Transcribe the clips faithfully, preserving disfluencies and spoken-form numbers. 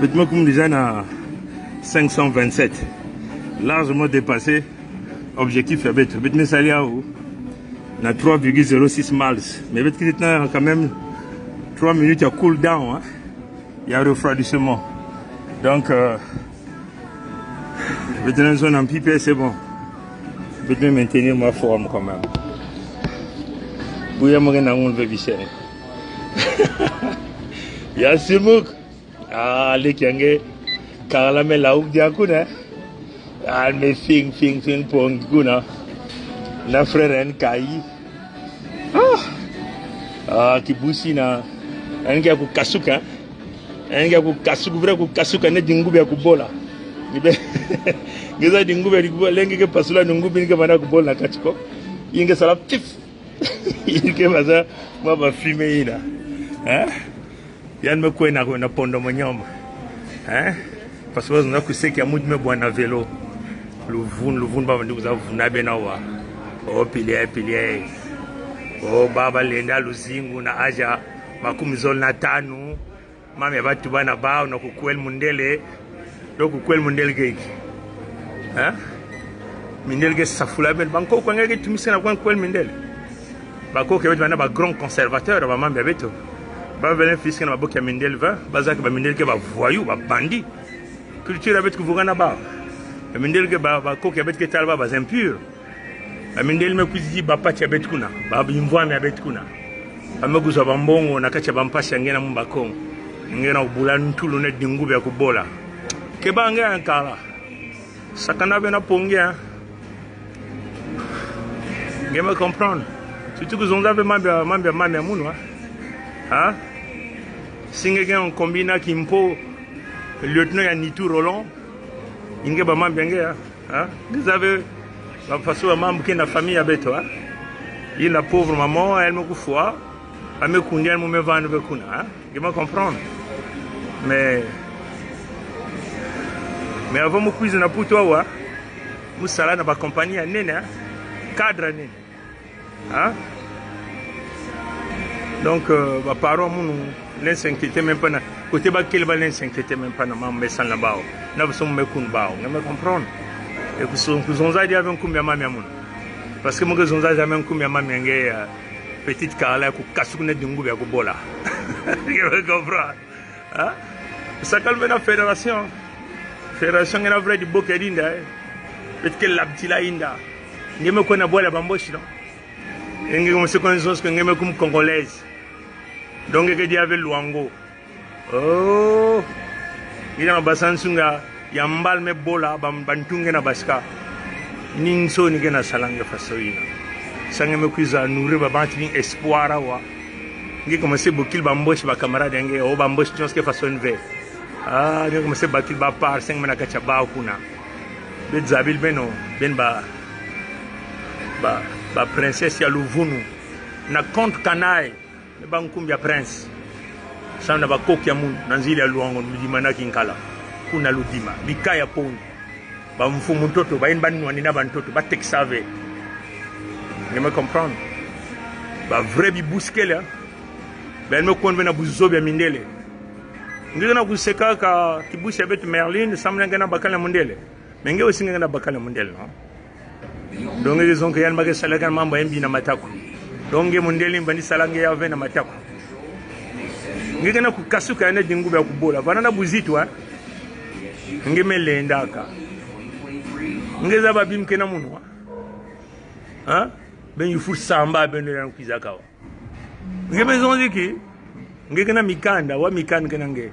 Beto me koum deja na cinq cent vingt-sept. Largement dépassé objectif ya beto. Beto me sali aou na trois virgule zéro six miles. Mais beto kit na quand même trois minutes ya cool down, hein. Il y a refroidissement. Donc, euh, beto na zone en P P, c'est bon. Beto me maintenir ma forme quand même. Bouya mo na ngul be bisen. Ya simuk. Ah, leki ange. Kala me lauk dia kuna. Ah, me fing, fing, fing pong kuna. Na frère en kai. Ah. Ah, ki busi na. En ke ku kasuka. En ke ku kasuka, vre ku kasuka ne dingu be ku bola. Ni be. Ngeza dingu be ku bola, lenge ke pasula dingu be ke mana ku bola na kachiko. Inge sala tif. Inge masa ma ba filme ina. Eh? Yan me kwe na, na pondo mo nyom. Eh? Parce que na kuseki ya mut me bwana vélo. Luvun, luvun ba ndu za vuna be na wa. O pilier, pilier. O baba lenda luzingu na aja. Makumzol na tanu. Mami ya batu bana ba na kukwel mundele. Do kukwel mundele keki. Eh? Mindele ke safula ben. Banko kwa nge ke tumise na kwa kwel mindele. Ba ko ke beto bana ba grand conservateur, ba mami ya beto. Ba velen fiske na ba boke mindele va. Ba zake ba mindele ke ba voyou, ba bandit. Culture ya beto ku vugana ba. Mindele ke ba, ba ko ke beto ke tal ba, ba impur. Ba mindele me kwizi ba pati ya beto kuna. Ba bimvwa me ya beto kuna. Ba me kuzo ba mbongo na kacha ba mpasi ya nge na mumba kong. Nge na ubula ntulu ne dingu be ku bola. Ke ba nge ankala. Sakana be na pongi, hein. Nge me comprendre. Surtout ku zonza be mami ya, mami ya, mami ya munu, hein. Hein? Singe ke on combina kimpo, lieutenant ya Nitu Roland. Inge ba mami ya nge, hein. Hein? Vous avez la façon ba mami ke na famille ya beto, hein. Il a pauvre maman, elle me kufwa. Ba me kundi, elle me van be kuna, hein. Nge me comprendre. Mais, mais avant mo kwizi na puto wa, mo sala na ba compagnie ya nene, hein. Cadre ya nene. Hein? Donc, euh, ba parents munu, len s'inquiéter même pas na. Kote ba kele ba len s'inquiéter même pas na, mami me sala na bao. Na ba som me kun bao. Nge me comprendre. E ku zon, ku zonza dia ben koum ya mami ya munu. Parce que mo ke zonza dia ben koum ya mami ya nge, euh, petite Carla ku kasuk ne dingu be ku bola. Nge me comprendre. Hein? Sakal me na fédération. Fédération nge na vre di boke dinda, eh. Beto ke lab tila inda. Nge me kwe na bola ba mbosi, non? Nge me se kon zons ke nge me koum Congolais. Donc nge ke dia ve Luango. Oh. Ina ba sansunga. Ya mbal me bola, ba, ba ntu nge na baska. Ni nso ni ke na sala nge faso ina. Sa nge me kwiza nourrir ba banti ni espoir awa. Nge commencer bokil ba mbosi ba camarade nge, o ba mbosi tons ke faso nve. Ah, nge commencer bakil ba par seng me na kacha ba kuna. Be zabil beno, ben ba, ba, ba princesse ya luvunu. Na compte kanai. Me ba nkumbi ya prince. Sam na ba kok ya munu, na nzili ya Luango, Ludima na Kinkala. Kuna Ludima, bika ya pon. Ba mfumu ntoto, ba in ba nwani na ba ntoto, ba tek save. Nge me comprendre. Ba vrai bi buskele. Ba me kon ve na buzobi ya mindele. Nge na kuseka ka, ki busi ya beto Merlin, sam na nge na bakal na mundele. Me nge osi nge na bakal na mundele, non? Donc, nge zonke yan ba ke sala kan mambo ya mbi na mata ko. Donc, nge mundele mba ni sala nge ya ve na mata ko. Nge ke na ku kasuka ya ne dingu be ku bola. Vana na buzitu, hein? Nge me lenda ka. Nge zaba bim ke na munu, hein? Hein? Ben yu fur samba ben na kwiza ka wa. Nge me zonzi ki, nge ke na mikanda, wa mikanda ke na nge.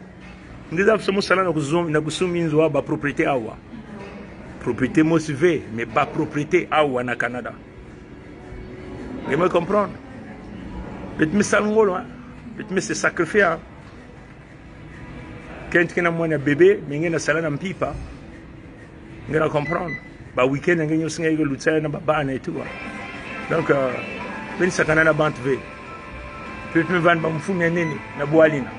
Nge za somo sala na kuzom, na kusumi nzo wa ba propriété awa. Propriété mo si ve, mais ba propriété awa na Canada. Nge me comprendre. Beto me sal ngolo, hein. Beto me se sacrifier, hein. Kent ke na mwana bébé, me nge na sala na mpipa. Nge na comprendre. Ba week-end nge nyo singa ego lutsa na ba bana et tout, hein. Donc, euh, ben sakana na bant ve. Beto me van ba mfumu ya nene, na bwalina.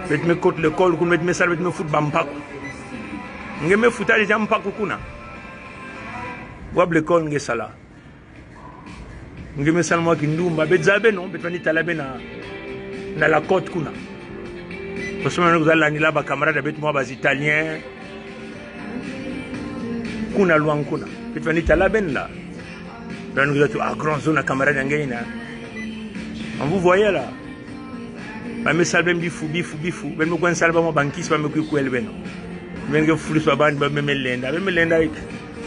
Beto me kot l'école, kun beto me sala, beto me fut ba mpaku. Nge me futa deja mpaku kuna. Wa l'école nge sala. Nge me sala mwa ki ndumba, beto zabe non, beto ni tala be na, na la côte kuna. Parce que nous allons là, ba camarade, avec moi, ba Italiens. Kuna Luang kuna. Peut-être ni tala ben là. Là, nous avons un grand zone à camarade en Guinée. On vous voyait là. Ba me sal ben bifu, bifu, bifu. Ben me kwen sal ba mo bankis, ba me kwi kwel ben. Ben ke flus ba ban, ba me me lenda. Ben me lenda ik.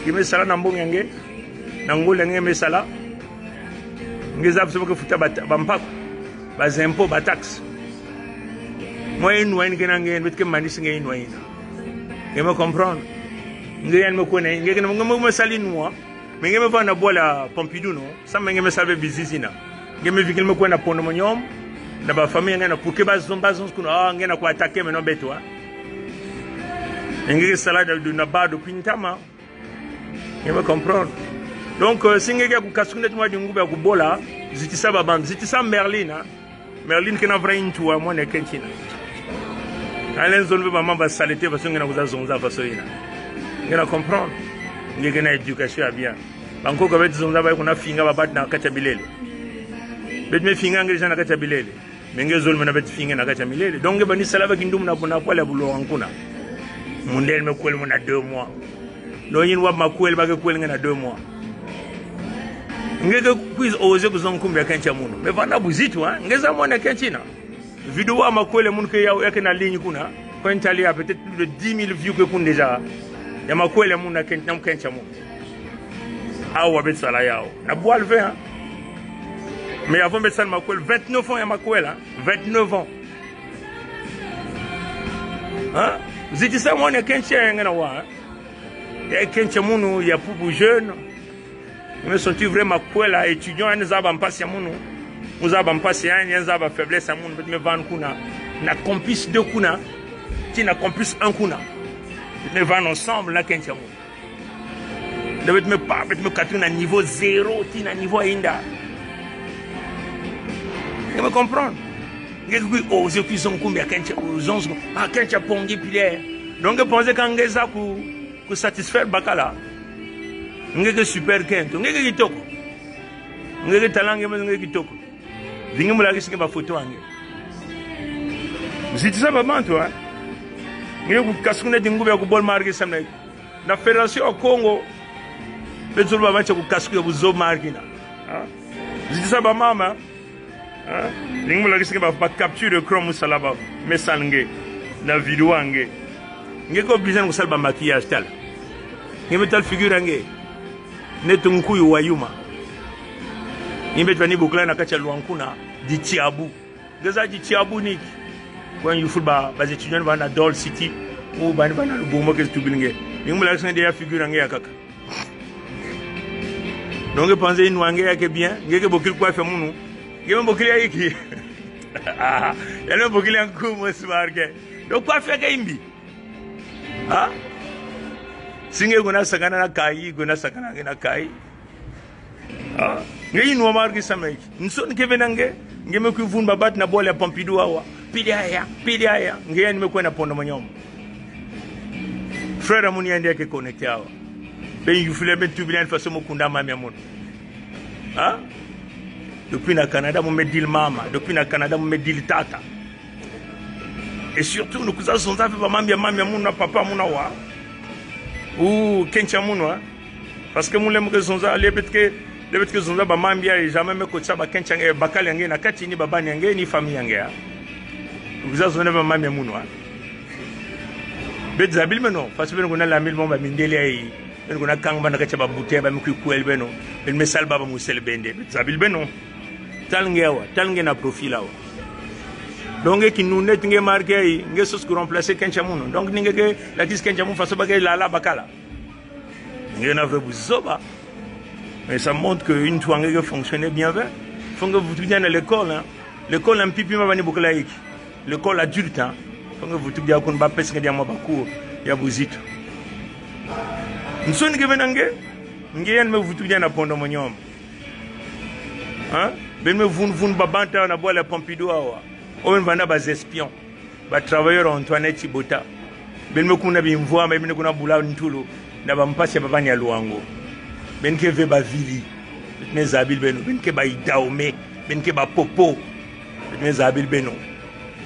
Ki me sala na mbong yange. Na ngol yange me sala. Nge zab so ke futa ba, ba mpako. Ba zempo, ba tax. Mwa inwa in kena nge, met ke manis nge inwa in. Nge me comprendre. Nge yan me kone, nge kena nge me, me sali nwa. Me nge me va na bola Pompidou, no? Sa me nge me salve bizizina. Nge me vikil me kwe na pondo mo nyom. Na ba famille nge na pour que ba zon, ba zon kuna, ah, nge na kwa attaquer me no beto, ah. Nge ke sala da du na ba do pintama. Nge me comprendre. Donc, euh, si nge ke ku kasukne tuma di ngube ku bola, ziti sa ba ban, ziti sa Merlin, ah. Merlin kena vrai intu a mwana kentina. Alen zone ba mamba salete façon nge na kuza zonza façon ina. Nge na comprendre. Nge kena éducation ya bien. Banko ka bet zonza ba kuna finga ba bat na kacha bilele. Bet me finga nge na kacha bilele. Me nge zone me na bet finga na kacha bilele. Donc nge ba ni sala ba kindum na kuna kwa la bulo ankuna. Mundel me kwel mo na deux mois. Donc yin wa makwel ba ke kwel nge na deux mois. Nge ke kwiz oze ku zon kumbi a kencha munu. Me vana buzitu, hein. Nge za mwana kentina. Vidéo a makwel a munu ke ya, ya ke na ligne kuna. Ko intali a peut-être plus de dix mille vues ke kun déjà. Ya makwel a munu na ken, na kencha munu. Awa bet sala yao. Na boile vingt, hein. Mais avant bet sala makwel, vingt-neuf ans ya makwel, hein. Vingt-neuf ans. Hein? Ziti sa mwana kencha nge na wa, hein. Ya kencha munu, ya pour vous jeune. Me senti vraiment makwel a étudiant, en zaba mpasi ya munu. Mu zaba mpasi ya, en zaba faiblesse ya munu, bet me van kuna. Na complice deux kuna. Ti na complice un kuna. Bet me van ensemble, na kencha munu. Na bet me pa, bet me katu na niveau zéro, ti na niveau inda. Nge me comprendre. Nge kwi oze kwi zon kumbi a kencha, zon, a kencha pongi pile. Donc, nge pense ka nge za ku ku satisfaire bakala. Nge ke super kento. Nge ke kitoko. Nge ke talange, nge ke kitoko. Vingi mula kisi nge ba photo ange. Ziti sa ba mantu, hein. Nge ku kasukne di ngube ku bol marki samna. Na Fédération ya Congo. Be zolo ba mancha ku kasukne bu zo marki na. Hein? Ziti sa ba mama. Hein? Ning mu lagi sigi ba, ba capture d'écran mu sala ba, me sal nge na vidéo ange. Nge ko bizan ku sal ba maquillage tal. Nge me tal figure ange. Ne tunku yu wa yuma. Nge me twani bukla na kacha Luang kuna. Di tiabu. Nge za di tiabu nik. Kwan yu ful ba, ba zi tunyan ba na Dol City. U ba ni ba na Lubomo ke tubil nge. Ning mu lagi sigi de ya figure ange ya kaka. Donc, nge pense inwa nge ya ke bien, nge ke bokil kwa fe munu. Nge me bokil ya iki. Ah, ya me bokil ya nku mo smart ke. Donc, kwa fe ke imbi. Ha? Si nge kuna sakana na kai, kuna sakana nge na kai. Ha? Nge inwa marki samna iki. Nson ke venange, nge me kwi vun ba bat na bola Pompidou awa. Pidi aya, pidi aya. Nge yan me kwe na pondo mo nyom. Frère amun yan de ke connecté awa. Ben yu file ben tubilan façon mo kunda mami amun. Ha? Depuis na Canada mo me dil mama. Depuis na Canada mo me dil tata. Et surtout, nou kuza zonza fe ba mami, mami amun na papa amun awa. U kencha amun wa. Parce que mu le me ke zonza, le bet ke, le bet ke zonza ba mami ya, jamais me ko tsa ba kencha nge, bakal ya nge, na kati ni baba ni ya nge, ni famille ya nge ya. U kuza zonza ba mami amun wa. Bet zabil me no, parce que ben kuna lamil mo ba mindeli ay. Ben kuna kang ba na kacha ba bute ba me kwi kwel beno. Ben me sal ba ba mu sel bende. Bet zabil beno. Tal nge awa, tal nge na profil awa. Donc nge ki nou net nge marqué ay, nge sos ku remplacer kencha amun. Donc ni nge ke la kis kencha amun façon ba ke lala bakala. Nge na ve bu zoba. Mais ça montre que une fois nge ke fonctionne bien, hein. Faut nge vutu bien à l'école, hein. L'école en pipi ma ba ni bokila iki. L'école adulte, hein. Faut nge vutu bien kun ba pes nge dia mo ba ku ya buzit. Nson ke venange, nge yan me vutu bien na pondo mo nyom. Hein? Ben me vun vun ba banta na bola Pompidou awa. O ben vanda ba espion. Ba travailleur Antoinette Tchibota. Ben me kuna bi mvwa, me ben kuna bula ntulu. Na ba mpasi ba bani ya Luango. Ben ke ve ba vili. Ben me zabil beno. Ben ke ba idaome. Ben ke ba popo. Ben me zabil beno.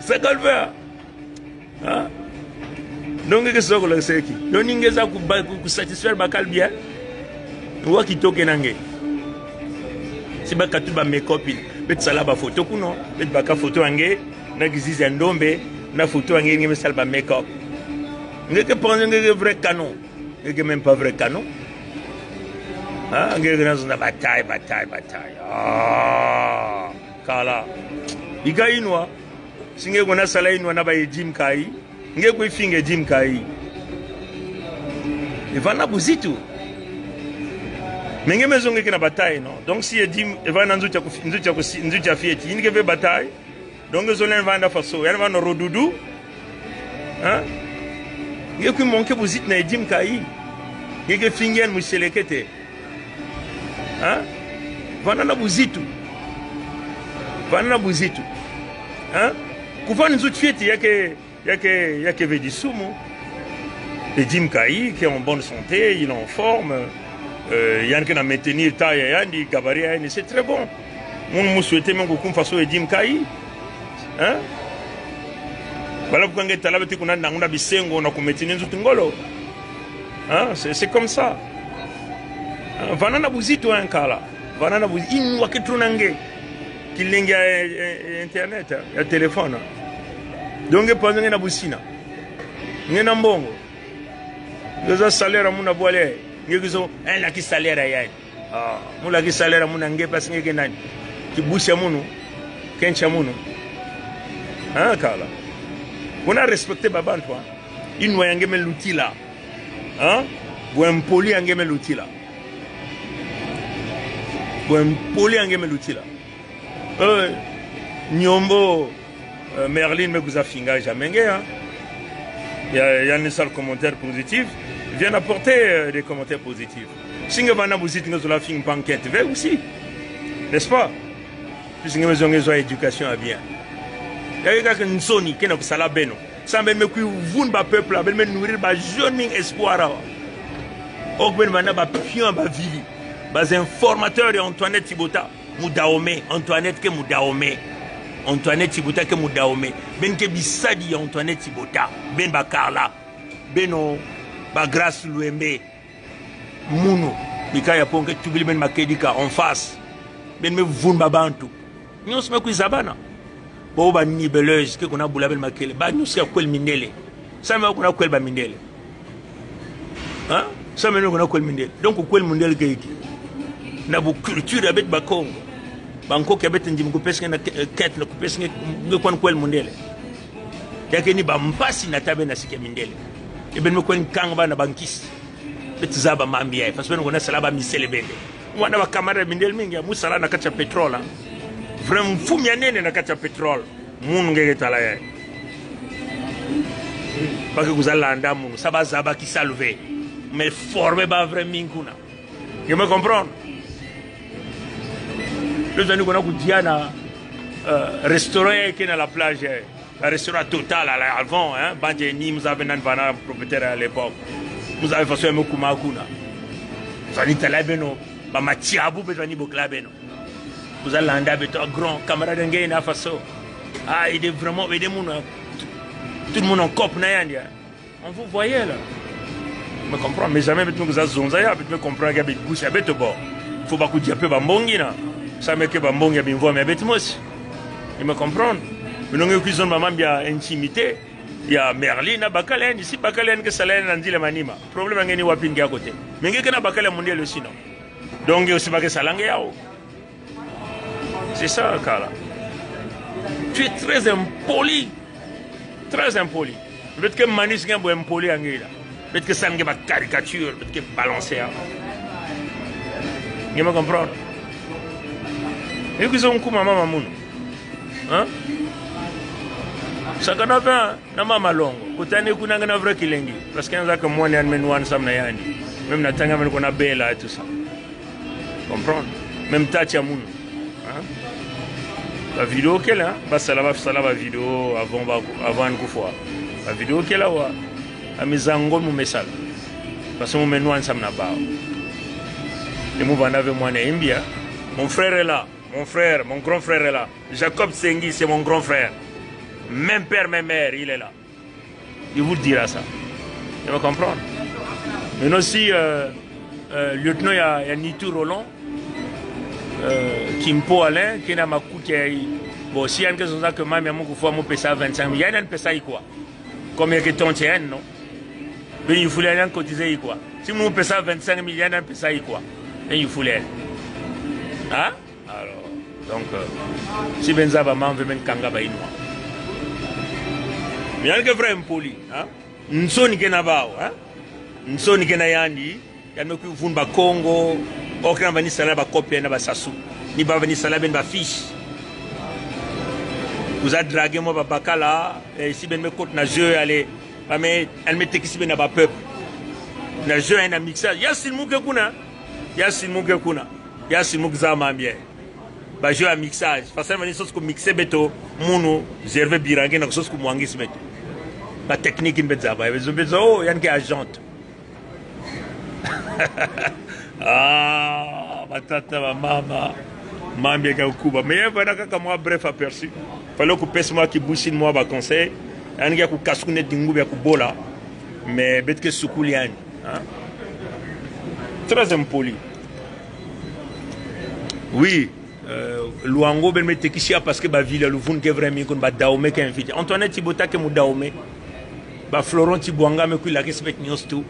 Saka lv. Hein? Donc, nge ke soko la seki. Donc, nge za ku ba, ku, ku satisfaire bakal bien. Wa ki toke na nge. Si ba katu ba make-up il. Be sala ba photo kuno. Be baka photo a nge. Na gizizi a ndombe. Na photo a nge, nge me sala ba make-up. Nge ke pense nge ke vrai canon. Nge ke même pas vrai canon. Hein? Nge ke na zonza bataille, bataille, bataille. Ah, kala. I ka inwa. Si nge ko na sala inwa na ba Edim Kayi. Nge ko ifinga Edim Kayi. E vana buzitu. Me nge me zo nge ke na bataille, non? Donc si Edim, e vana nzuti a ku, nzuti a ku, nzuti a fieti. Ini ke ve bataille. Donc, zo len vana faso, yan vana rodudu. Hein? Nge ko manke buzitu na Edim Kayi. Nge ke finga yan muselekete. Hein? Vana na buzitu. Vana na buzitu. Hein? Ku vana nzuti fieti ya ke, ya ke, ya ke ve disumu. Edim Kayi, qui est en bonne santé, il est en forme. Euh, yan ke na maintenir taille a yan, di gabarit a yan, c'est très bon. Mon, mon souhaite même ku kum faso Edim Kayi. Hein? Bala bu ka nge tala beti ku na nangu na bisengo na ku maintenir nzuti ngolo. Hein? C'est, c'est comme ça. Hein? Vana na buzitu, hein, kala. Vana na buzitu. Inwa ke tru na nge. Ki lingi a, eh, eh, internet, hein, ya téléphone. Donc, nge pense nge na busina. Nge na mbongo. Nge za salaire amu na bwale. Nge ke zo, eh, na ki salaire a yan. Ah, mu lakisa lera muna nge pas nge ke nani. Kibusi ya munu, kent ya munu. Ah, kala. Buna respecter ba bantu, ah. Inwa ya nge me lutila. Ah? Bwa mpoli ya nge me lutila. Bwa mpoli ya nge me lutila. Eh, Nyombo, eh, Merlin me kuza finga jamais nge, hein. Ya, ya ni sal commentaire positif. Viens apporter, euh, des commentaires positifs. Si nge vana buzit nge zola fing pankent ve aussi. N'est-ce pas? Puisque nge me zo nge zo éducation a bien. Ya nge ka ke nsoni, ke na kusala beno. Sa ben me kwi vun ba peuple la, ben me nourrir ba jeune ming espoir la. Ok, ben vana ba pion ba vili. Ba informateurs ya Antoinette Tchibota. Mu Dahomey, Antoinette ke mu Dahomey. Antoinette Tchibota ke mu Dahomey. Ben ke bisadi ya Antoinette Tchibota. Ben ba Carla. Beno ba Grace Louembe. Munu. Bika ya pon ke tubili ben ma kedika en face. Ben me vun ba bantu. News me kwi zabana. Bo ba nibeleuse ke kuna bula ben ma kele. Ba news ya kwel mindele. Sa me kuna kwel ba mindele. Hein? Sa me kuna kwel mindele. Donc kwel mindele ke iki. Na bo culture ya bet ba Kongo. Ba nko ke bet ndim kupes nge na ke-, ket na kupes nge, nge kwan kwel mindele. Ya ke ni ba mpasi na tabe na sike mindele. Eben me kwen kang ba na ba nkis. Bet zaba mambia. Fas ben kuna sala ba misele bende. Wana ba camarade mindele mingi, mu sala na kacha pétrole, hein. Vraiment, fumi ya nene na kacha pétrole. Mun nge ke tala ya. Ba ke kuza landa mun, sa ba zaba ki salve. Me forme ba vrai ming kuna. Nge me comprendre? Le zani kuna kudia na, euh, restaurant ya ke na la plage, eh. Le restaurant Total, là, avant, hein, Bandje ni, mu zave nan vana propriétaire à l'époque. Mu zave faso ya me kuma kuna. Zani tala beno, ba matiabu, be zani bokla beno. Kuza landa beto, grand camarade nge na faso. Ah, il est vraiment, il est mon, tout le monde en cop, na yandi, hein. On vous voyait là. Me comprendre, mais jamais bet me kuza zonza ya, bet me comprendre ke bet bouche ya bet bo. Faut ba kudia pe ba mbongi na. Sa me ke ba mbongi ya binvo me bet mos. Il me comprendre. Mais non, nge kwi zon ba mambia intimité. Ya Merlin na bakala, ni si bakala ke sala na ndile manima. Problème nge ni wapi nge à côté. Mais nge ke na bakala mondial aussi, non? Donc, aussi ba ke sala nge yao. C'est ça, Carla. Tu es très impoli. Très impoli. Peut-être que Manus est un peu impoli en là. Peut-être que ça n'est pas caricature, peut-être que balancé, hein. Nge me comprendre? Et que sont comme maman Mamoun. Hein? Ça qu'on a fait, hein? Na mama longo. Kutani kuna nge na vrai kilengi. Parce que nza ke mwana ya men wan sam na yandi. Même na tanga men kuna bela et tout ça. Comprendre? Même tatia mun. Hein? Ba vidéo ke la, ba sala ba sala ba vidéo avant ba, avant kufwa. Ba vidéo ke la wa. Ami zango mu mesal. Parce que mu men wan sam na ba. Et mu vana ve mwana imbia. Mon frère est là. Mon frère, mon grand frère est là. Jacob Sengi, c'est mon grand frère. Même père, même mère, il est là. Il vous dira ça. Il va comprendre. Mais aussi, euh, euh, lieutenant, il y a, il y a Nitou Roland, euh, Kimpo Alain, qui n'a ma coûté. Bon, si il y a une question que même mon faut mon pesa vingt-cinq mille, il y a une pesa quoi? Comme il y a que ton tien, non? Ben, il faut aller cotiser quoi? Si mon pesa vingt-cinq mille, il y a une pesa quoi? Ben, il faut aller. Hein? Alors, donc, euh, si ben zaba man ve ben kanga ba inwa. Mais il y a que vrai impoli, hein? Nsoni ke na bao, hein? Nsoni ke na yandi, ya me kwi vun ba Kongo, okra ba ni sala ba cop ya na ba Sassou. Ni ba ni sala ben ba fiche. Vous a dragué mo ba bakala, et si ben me kot na jeu, allez, ba me, elle me teki si ben na ba peuple. Na jeu, na mixage. Ya si mu ke kuna. Ya si mu ke kuna. Ya si mu ke zama bien. Ba jeu à mixage. Façon mani sos ko mixé beto, munu, zerve birange na sos ko mwangis beto. Ba technique in bet zaba. Bezo, bezo, oh, yan ke agent. Ah, ba tata, ba mama. Mambia ka kuba. Mais voilà, kaka moi, bref aperçu. Fallait que pèse moi qui boussine moi, ba conseil. Yan ke ku kasku net dingu, ya ku bola. Mais bet ke sukuli yan. Hein? Très impoli. Oui, euh, Luango ben me teki sia parce que ba vila luvun ke vraiment kon ba Dahomey ke invité. Antoinette Tchibota ke mu Dahomey. Ba Florent Tchibouanga me kwi la respect news tout.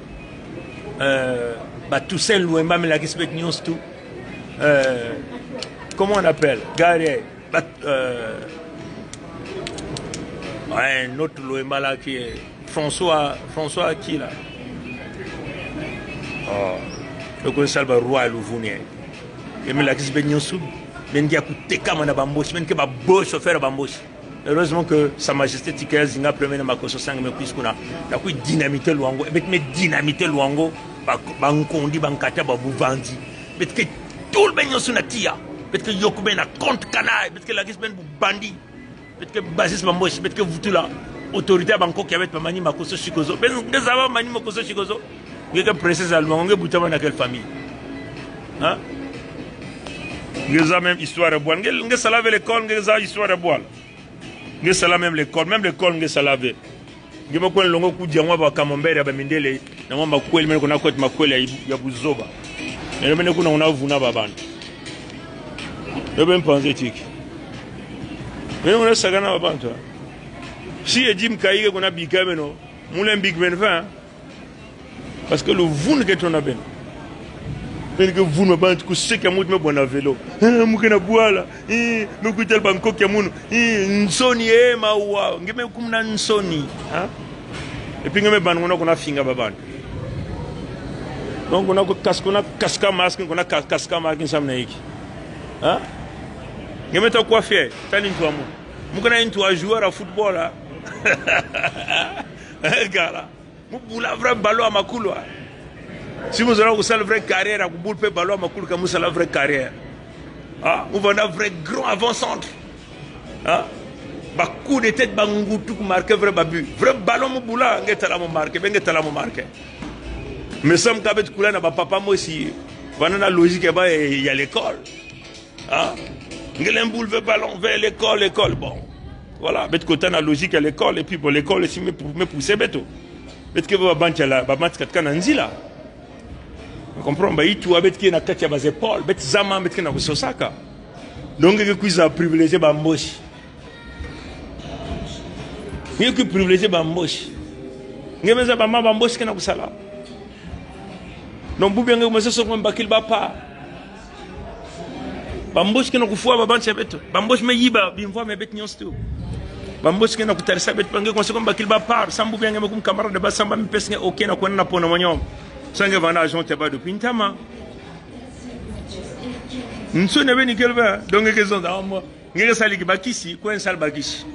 Euh, ba Toussaint Louemba me la respect news tout. Euh, comment on appelle? Gare, bat-, euh, ouais, un autre Loemba là qui est François, François qui là? Oh, le Conseil ba roi le vounien. Et me la kis ben yonsou, men dia ku teka mana bambos, men ke ba boss offer bambos. Heureusement que Sa Majesté Tikael Zinga Premier na Makosso Sangem kwis kuna. Na kwi dynamité Loango, bet me dynamité Loango, ba, ba Nkondi, ba Nkata, ba Buvandi. Bet ke tout le ben yonsou na tia. Bet ke yoku ben na compte kanai, bet ke lagis ben bu bandi. Bet ke basis bambos, bet ke vutula. Autorité ba Nkokia bet ba mani Makosso Sikozo. Ben, nge zaba mani Makosso Sikozo. Nge ke princesse Loango, nge butama na quelle famille? Hein? Nge za même histoire de boile. Nge, nge sala ve l'école, nge za histoire de boile. Nge sala même l'école, même l'école nge sala ve. Nge me kwen longo ku dia mwa ba camembert ya ba mindele, na mwa makwel men kuna kwet makwel ya, ya buzoba. Nge men kuna una vuna ba bantu. Yo ben panze tiki. Men una sagana ba bantu. Si e jim kaige kuna bika meno, moulen big men fin. Parce que le voun ke tona ben. Ben ke voun ma ban ku sek ya mut me bona vélo. Eh, mu ke na bwala. Eh, me ku tel ba Nkokia munu. Eh, nsoni, eh, ma wa. Nge me kum na nsoni. Hein? Et puis nge me ban kuna kuna finga ba ban. Donc kuna ku kas, kuna kaska masque, kuna kas, kaska masque sam na iki. Hein? Nge me ta coiffé, ta ni ntwa mu. Mu ke na ntwa joueur à football, hein? Gala. Mu bula vrai ballon a makulu, ah. Si mu zora ku sal vrai carrière, ku bul pe ballon a makulu, ka mu sal vrai carrière. Ah, mu vana vrai grand avant-centre. Ah, ba coup de tête, ba ngutu ku marqué vrai ba but. Vrai ballon mu bula, nge tala mu marqué, ben nge tala mu marqué. Mais sam ka bet kula na ba papa mo si, vana na logique ba e, ya l'école. Ah, nge len bul ve ballon, ve l'école, l'école. Bon. Voilà, bet kota na logique ya l'école, et puis bon, l'école si me pou-, me poussé beto. Bet ke ba ban tala, ba mat kat kana nzila. Vous comprenez? Ba itu a bet ke na katia ba épaules, bet zama bet ke na ku sosaka. Donc, nge ke kwiza privilégié bambos. Nge ke privilégié bambos. Nge me za ba ma bambos ke na ku sala. Donc, bubi nge me so so bakil ba pa. Bambos ke na ku fwa ba ban sa beto. Bambos me yiba, bimvwa me bet nyons tu. Bambos ke na ku tarisa bet, ba nge konse kon bakil ba par. Sam bubi nge me kum camarade ba sam ba me pes nge ok na kwen na pono monyom. Sa nge vana agent te ba do pintama. Nso ne be ni kelva, donc nge ke zon da mo. Nge ke sali ki bakisi, kwen sal bakisi.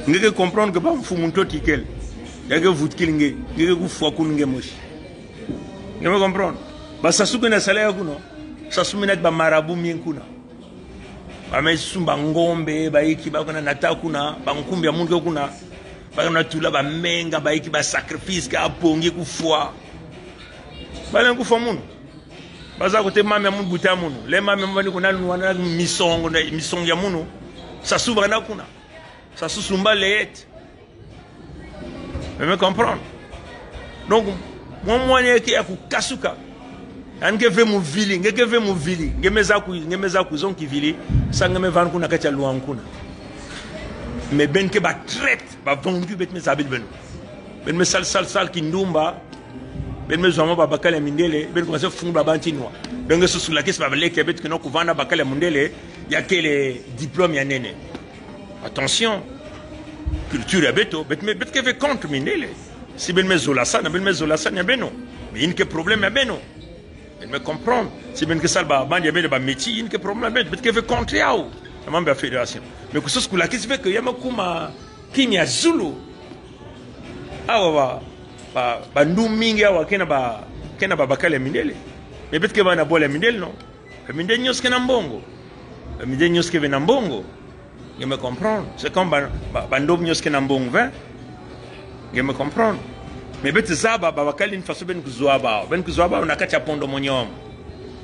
Nge ke comprendre ke ba mfumu nto tikel. Ya ke vut kil nge, nge ke ku fwa kun nge mosi. Nge me comprendre. Ba Sassou ke na sala ya kuno. Sassou minat ba marabout mien kuna. Ba me sumba ngombe, ba iki ba kuna nata kuna, ba nkumbi ya munke kuna. Ba kuna tula ba menga, ba iki ba sacrifice, ka pongi ku fwa. Ba len ku fwa munu. Ba za kote mame ya munu buta munu. Le mame ya munu kuna nwana misong, na misong ya munu. Sassou ba na kuna. Sassou sumba leyet. Me me comprendre. Donc, mwa mwa ne ke ya ku kasuka. An ke ve mu vili, nge ke ve mu vili. Nge me za ku, nge me za ku zon ki vili. Sa nge me van kuna katia luan kuna. Me ben ke ba traite, ba vendu bet me zabil beno. Ben me sal, sal, sal kindumba. Ben me zwa mo ba bakala mindele, ben komanse fung ba banti nwa. Donc, so sou la kes ba leke bet ke no ku vana bakala mindele, ya ke le diplôme ya nene. Attention. Culture ya beto, bet me, bet ke ve contre mindele. Si ben me zola sa, na ben me zola sa, ya beno. Mais yin ke problème ya beno. Ben me comprendre. Si ben ke sal ba, ban ya beno ba métier, yin ke problème ya beno. Bet ke ve contre ya ou. Ya mam ba fédération. Mais ku so sou la kes ve ke ya me kuma Kenya Zulu. Awa ba, ba, ba ndu mingi awa kena ba, kena ba bakala mindele. Mais bet ke ba na bola mindele, non? Ba mindele nyos ke na mbongo. Ba mindele nyos ke ve na mbongo. Nge me comprendre. C'est comme ba, ba, ba ndob nyos ke na mbongo, hein? Nge me comprendre. Mais bet zaba, ba bakala yin faso ben ku zwa ba. Ben ku zwa ba, na katia pondo monyom.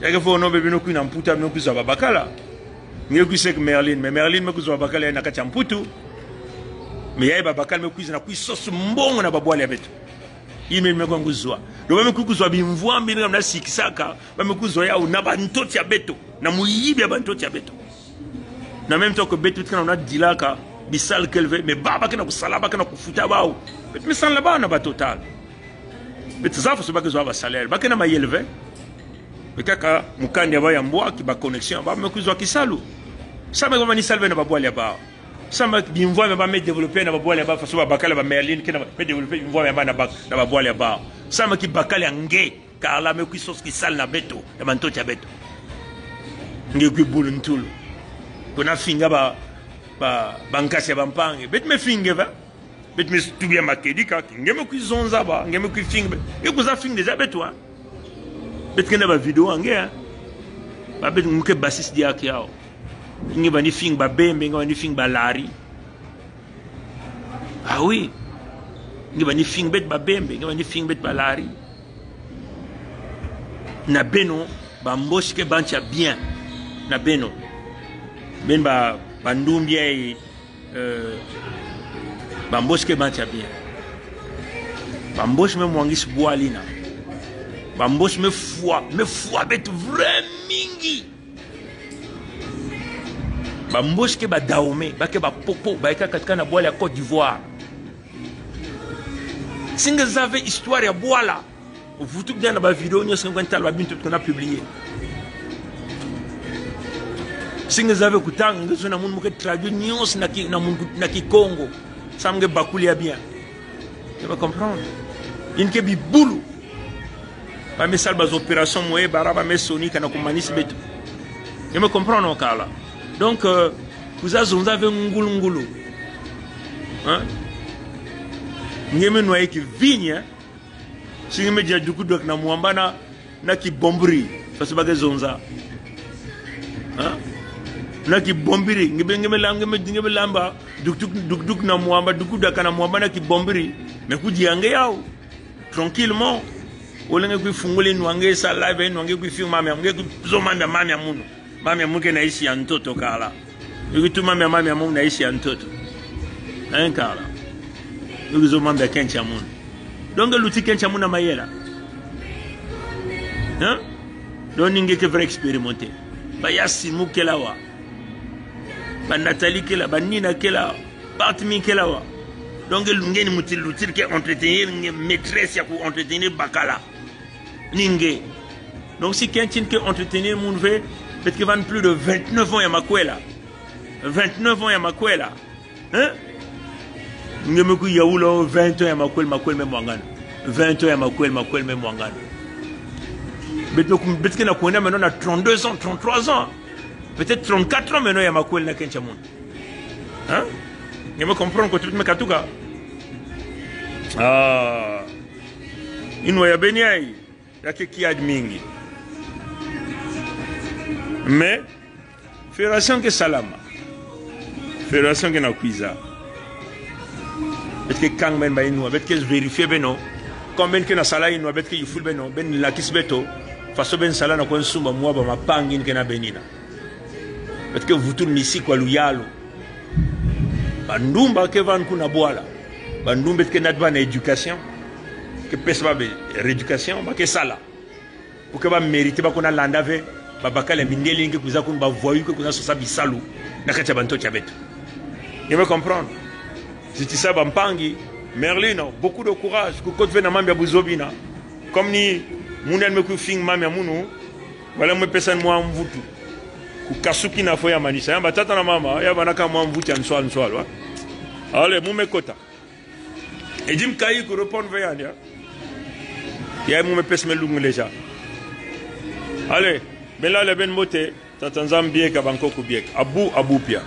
Ya ke fo no be beno ku na mputa, no ku zwa ba bakala. Nge ku sek Merlin, mais Merlin me ku zwa bakala na katia mputu. Mais ya ba bakala me ku zwa na ku so sou mbongo na ba bwala beto. Ime me ku zwa. Do ba me ku zwa bimvwa, bimvwa na sikisaka, ba me ku zwa ya ou na ba ntoti ya beto. Na mu yibi ya ba ntoti ya beto. Na même temps ke beto ke na una dilaka, bisal kelve, mais ba, ba ke na ku sala, ba ke na ku futa ba ou. Bet me san la ba na ba Total. Bet za fo so ba ke zwa ba salaire, ba ke na ma yelve. Be kaka mukanda ya ba ya mbwaki, ba connexion ya ba, me kwi zwa ki salu. Samen ba mani salbe na ba bwal ya ba. Samen bimvwam ya ba me développer na ba bwal ya ba, faso ba bakala ba Merlin kena ba me développer bimvwam ya ba na ba, na ba bwal ya ba. Samen ki bakala nge, Carla, me kwi sos ki sal na beto, na ba ntoto ya beto. Nge kwi bulu ntulu. Kona finga ba, ba, ba nkas ya ba mpangi. Beto me finga ba. Beto me stubi ya ma kedi ka, nge me kwi zonza ba, nge me kwi fing be. Nge kwi za fing déjà beto, hein. Beto kena ba vidéo ange, hein. Ba beto muke basis di aki ao. Nge ba ni fing ba Bembe, nge ba ni fing ba Lari. Ah oui. Nge ba ni fing beto ba Bembe, nge ba ni fing beto ba Lari. Na beno, ba Mbosh ke bancha bien. Na beno. Ben ba, ba Ndumbia e, Euh, ba Mbosh ke bancha bien. Ba Mbosh me mwangis bwalina. Ba Mbosh me fwa, me fwa beto vraimingi. Ba Mbosh ke ba Dahomey, ba ke ba Popo, ba ika katika na bwal ya Côte d'Ivoire. Si nge zave histoire ya bwala. Vutuk dina na ba vidéo nyons nge kwen tal ba bintu kona publier. Si nge zave kuta nge zo na mun muke traduire nyons na ki, na mun, na Kikongo. Samen nge bakuli ya bien. Nge me comprendre. Nge ke bi bulu. Ba me sal ba opération mwe bara ba me soni kana kumanis beto. Nge me comprendre o Carla. Donc, euh, kwi za zonza ve ngulungulu. Hein? Nge me nwa ki vigne, hein? Si nge me dia dukudak na mwamba na, na ki bombiri, faso ba ke zonza. Ha? Na ki bombiri, nge be, nge me lam, nge me, nge me lamba, dukduk, dukduk na mwamba, dukudak na mwamba na ki bombiri. Me kwi dia nge yao. Tranquillement. Ole nge kwi funguli nwa nge sa live, nwa nge kwi fing mami, nge kwi zo mami, mami amunu. Mami amun ke na isi ya ntoto Carla. Nge kwi tu mami, mami amun na isi ya ntoto. Hein, Carla. Nge kwi zo mami kent ya mun. Donc, luti kent ya mun na mayela. Hein? Donc, nge ke vrai expérimenté. Ba ya Simu kela wa. Ba Nathalie kela, ba Nina kela, Bartmi kela wa. Donc, nge ni muti luti ke entretenir, nge maîtresse ya ku entretenir bakala. Ni nge. Donc, si kent in ke entretenir moun ve, beto ke van plus de vingt-neuf ans ya makwela. Vingt-neuf ans ya makwela. Hein? Nge me kwi yaw lo vingt ans ya makwel, makwel me mwangan. Vingt ans ya makwel, makwel me mwangan. Beto, beto ke na kwenda meno na trente-deux ans, trente-trois ans. Peut-être trente-quatre ans meno ya makwel na kent ya moun. Hein? Nge me comprendre ko tut me katuka. Ah. Inwa ya beni ai. Ya ke kiad mingi. Mais, fédération ke salama. Fédération ke na kwiza. Beto ke kang men ba inwa, beto ke vérifier beno. Comme ben ke na sala inwa, beto ke yuful beno, ben lakis beto. Faso ben sala na kwen sumba mwa ba mapangi ke na benina. Beto ke vutul misi kwa luyalu. Ba ndumba ke van kuna bwala. Ba ndumba ke na dwa na éducation. Ke pesa ba be rééducation, ba ke sala. Pour ke ba mérité ba kuna landa ve, ba bakala mindele ke kwiza kuna ba voyou ke kuna sosa bisalu. Na kati ya ba ntoto ya beto. Nge me comprendre. Ziti sa ba mpangi, Merlino, beaucoup de courage, ku kot ve na mami ya buzobi na. Comme ni, muna me kwi fing mami amunu, Wala mwe pesa mwa mvutu. Ku kasuki na fo ya manisa. Ya ba tata na mama, ya ba na ka mwa mvutu ya nswal nswal wa. Allez, mwe me kota. Edim kayi ku répondre ve ya. Ya mwe me pesa me lung leja. Allez, ben lale ben mbote, tata Nzambi bieka, ba nkoko bieka. Abu, abu pia.